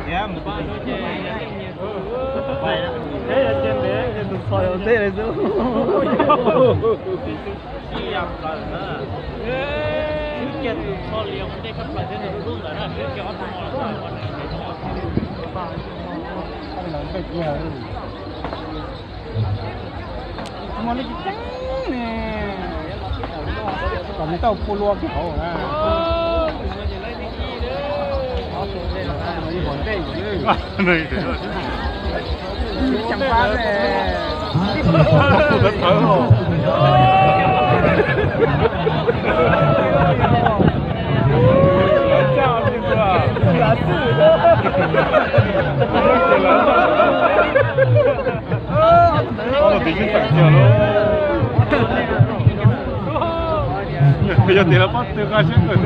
Muaj lub ceev ne, kom nws tau pua lua kiag hauv na. Yog tias lawv pob tw nqa siab kawg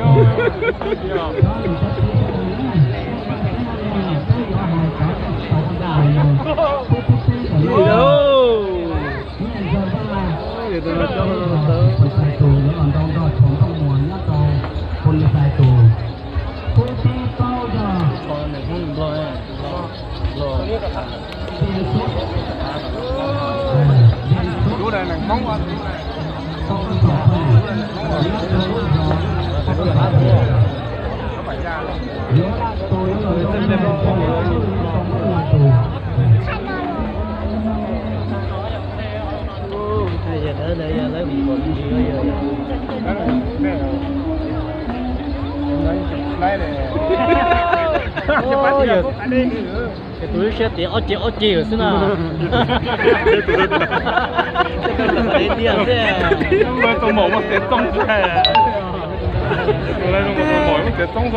thiab. Tus lub siab tias ob ce ob ce lawm xwb na. Tias xwb. Tus maum muaj txiav txoob xwb. Tus maum muaj txiav txoob xwb.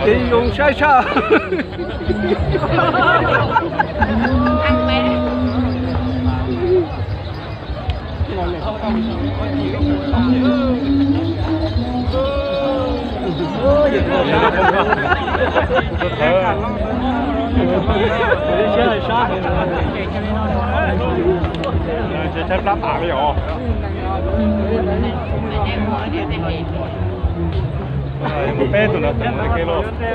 Tus tias zoo saib tshaj. Peb tus no txawm mus ua ke los.